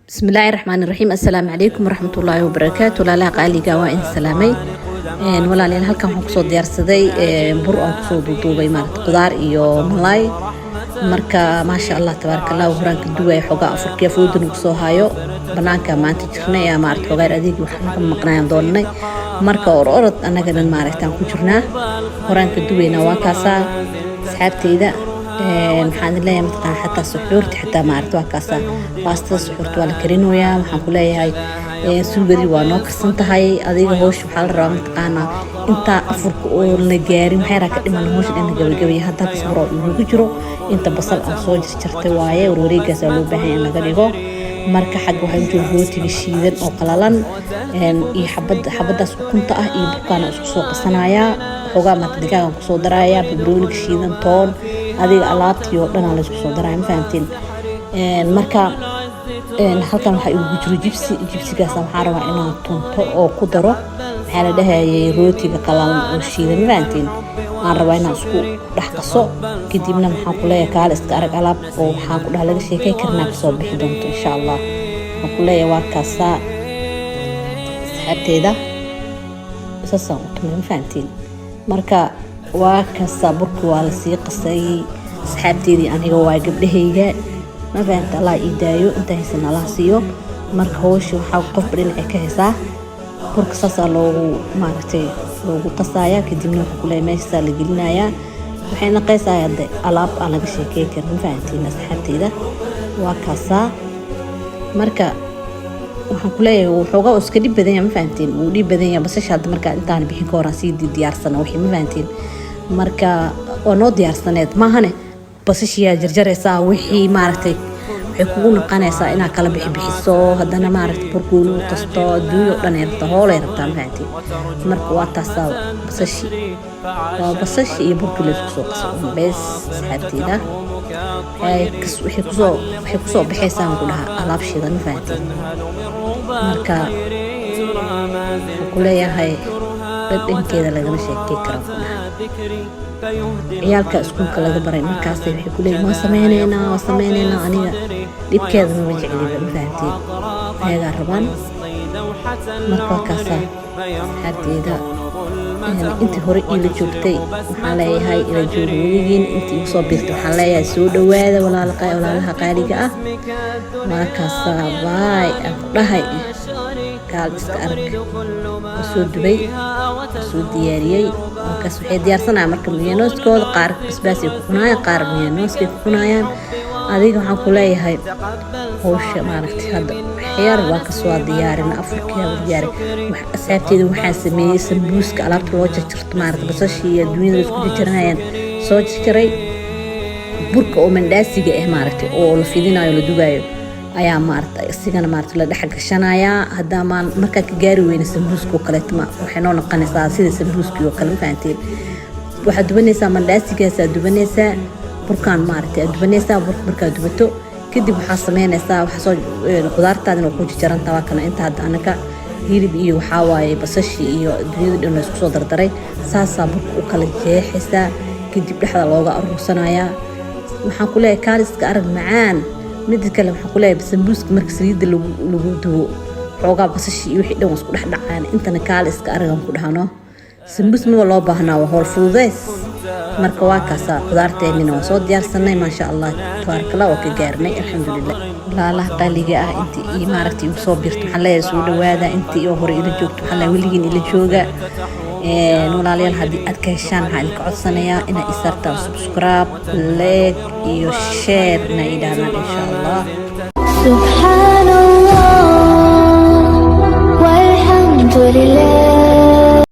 Bismillaahi raxmaani raxiim. Assalaamu calaykum waraxmatullaahi wabarakaatu. Walaalaha qaaliga, waa in salaamay. Walaalayaal, halkan waxaan kusoo diyaarsaday bur aan kusoo duuduubay, maarata, qudaar iyo malaay. Marka, maasha Allah, tabaaraka Allah, horaanka duwaya xoogaa afurkiya fooda nagu soo hayo. Banaanka maanta jirnay ayaa, maarata, xoogaa adeegi wax naga maqnayaan doonanay. Marka or orod annaga dhan, maaragtaan ku jirnaa, horaanka duweyna. Waa kaasaa, asxaabteyda. Maxaan idin leeyahay? Mataqaan, xataa suxuurta xitaa, maarata, waa kaasa. Baastada suxuurta waa la karinoyaa. Waxaan ku leeyahay, suugadii waa noo karsan tahay. Adiga howsha waxaa la rabaa, mataqaanaa, intaa afurka oo la gaarin, waxaa yaraa ka dhiman howsha dhan la gabagabaya. Hadda halkas bur oo igu jiro, inta basal aan soo jarjartay waaye. Warwareegaasaa loo baahan in laga dhigo. Marka xagga waxaa jooga rootiga shiidan oo qalalan iyo xabad xabadaas ukunta ah iyo burkaana isku soo qasanayaa. Xoogaa marka digaagan kusoo darayaa, barbarooniga shiidan, toon, adiga alaabtii oo dhan aa laysku soo daraya, ma fahamtiin? Marka halkan waxaa igu jiro jibsi. Jibsigaas waxaan rabaa inaan tunto oo ku daro, maxaa la dhahayay, rootiga qalalan oo shiidan, ma fahamtiin? Aan rabaa inaan isku dhex qaso. Kadibna maxaan ku leeyahay, kaale iska arag alaab oo waxaan ku dhaha laga sheekay karnaa kasoo bixi doonto, insha Allah. Waxaan ku leeyahay, waa kaasaa, asxaabteeda, saasaan u tumay, ma fahamtiin? Marka waa kaasaa, burki waa lasii qasay. Asxaabteedii, aniga waa gabdhahayga, ma fahamta? Allah ii daayo, inta haysan Allah siiyo. Marka howsha waxaa qofba dhinacay ka haysaa. Burka saasaa loogu, maaragtay, loogu qasayaa. Kadibna waxaa kuleeyahay, meeshaasaa la gelinayaa. Waxay naqaysaa hadde alaab aan laga sheekey karin, ma fahantiin, asxaabteyda? Waa kaasaa. Marka waxaan kuleeyahay, waxoogaa iska dhib badan yahay, ma fahantiin? Wuu dhib badan yahay. Basasha hadda markaa intaan bixin ka horaan sii diyaarsana wixii, ma fahantiin? Marka waa noo diyaarsaneed maahane, basashiyaa jarjaraysaa wixii, maaragtay, waxay kugu noqonaysaa inaad kala bixibixiso. Haddana, maaragta, burgooni u qasto, adduunya o dhan ay rabtaa, hoolay rabtaa, ma fahantiin? Marka waa taasaa, basashi waa basashi iyo burkii laysku soo qaso un bees. Asxaabteyda, waxay kusoo baxaysaa, ku dhahaa, alaab shidan, ma fahantiin? Marka waxaan ku leeyahay, dhadhankeeda lagama sheekey karo, ku dhaha. Ciyaalka iskuulka laga baray markaas waxay ku leeyihin, "Waa sameyneynaa, waa sameyneynaa." Aniga dhibkeeda maba jecliba, ma fahantiin? Ayagaa rabaan. Marka waa kaasaa, asxaabteeda. Intii hore iila joogtay waxaan leeyahay, ila jooga weligiin. Intii igu soo biirtay waxaan leeyahay, soo dhawaada, walaalaha qaaliga ah. Waa kaasaa, baay aan ku dhahay. Kaal iska arag, waa soo dubay, waa soo diyaariyey. Markaas waxay diyaarsanayaan marka mayonnaise-kooda. Qaar basbaasay ku cunayaan, qaar mayonnaise-kay ku cunayaan. Adiga waxaan ku leeyahay, hawsha, maaragtay, hadda waxyaar waa kasoo diyaarin, afurkii diyaari. Asxaabteeda, waxaan sameeyey sambuuska alaabta loo jarjarto, maaragta, basashii iyo adduunyada isku jarjaranayaan soo jarjaray. Burka oo mandhaasiga ah, maaragtay, oo la fidinayo, la dubayo ayaa, maaragta, isigana, maaragta, la dhex gashanayaa. Haddaa maan markaa ka gaari weyna sambuuska oo kaleeto, waxay noo noqonaysaa sida sambuuskii oo kale, ma fahanteen? Waxaad dubanaysaa mandhaasigaasaa dubanaysaa, burkaan, maaragtay, aad dubanaysaa. Burka markaad dubato kadib waxaa sameynaysaa, waxaa soo qudaartaadina ku jarjarantaa. Waa kana inta hadda anaka hilib iyo waxaa waaye basashi iyo adduunyada dhan la isku soo dardaray. Saasaa burka u kala jeexaysaa, kadib dhexda looga aruursanayaa. Waxaan ku leeyahay, kaaliska arag macaan. Mida kale, waxaan ku leeyahay, sambuuska marka saliidda lagu dubo, xoogaa basashi iyo wixii dhan waa isku dhex dhacaan. Intana kaaliska aragan ku dhahno, sambuus maba loo baahnaa, waa howl fududeys. Marka waa kaasaa, qudaarteennina waa soo diyaarsanay. Maasha Allah, tabaarakallah, waa ka gaarnay, alxamdulilah. Walaalaha qaaliga ah, intii ii, maaragtay, igu soo biirto waxaan leeyahay, soo dhawaada. Intii oo hore ila joogto waxaan leeyahay, weligiin ila jooga. Walaalayaal, haddii aad ka heshaan, waxaan idinka codsanayaa inaad i saartaan subscribe, like iyo share ina idhahdaan, insha Allah. سبحان الله والحمد لله.